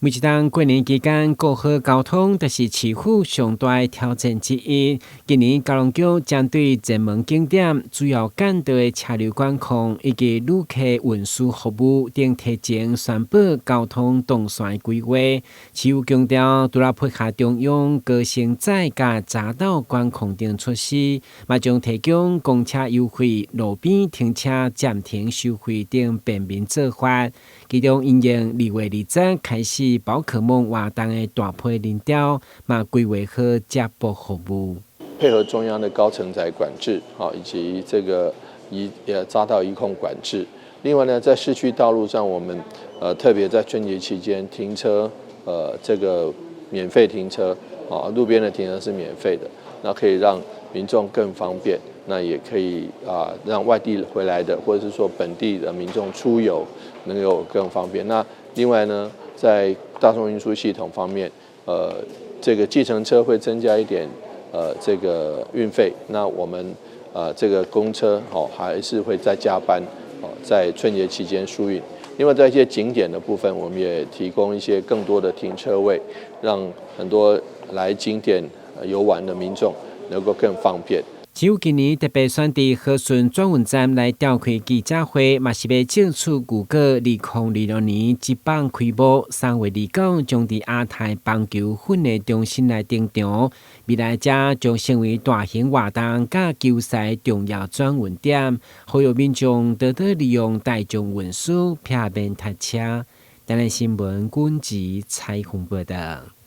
每一冬過年期間，顧好交通就是市府上大的挑戰之一。今年交通局針對熱門景點、主要幹道的車流管控以及旅客運輸服務等，提前宣布交通動線規劃。市府強調，除了配合中央高乘載佮匝道管控等措施，嘛將提供公車優惠、路邊停車暫停收費等便民做法。其中，因應2月20開始寶可夢活動的大批人潮，嘛規劃好接駁服務。配合中央的高乘載管制，以及這個匝道移控管制。另外呢，在市區道路上，我們特別在春節期間停車，這個免費停車，路邊的停車是免費的，那可以讓民眾更方便，那也可以讓外地回來的，或者是說本地的民眾出遊能夠更方便。那另外呢，在大眾運輸系統方面，這個計程車會增加一點，這個運費。那我們這個公車哦，還是會再加班，哦，在春節期間疏運。另外，在一些景點的部分，我們也提供一些更多的停車位，讓很多來景點遊玩的民眾能夠更方便。市府今年特別選佇和順轉運站來召開記者會，嘛是欲爭取預告2026年職棒開幕，3月29將佇亞太棒球訓練中心來登場。未來這將成為大型活動佮球賽重要轉運點，呼籲民眾多多利用大眾運輸，避免塞車。台南新聞軍籍採訪報道。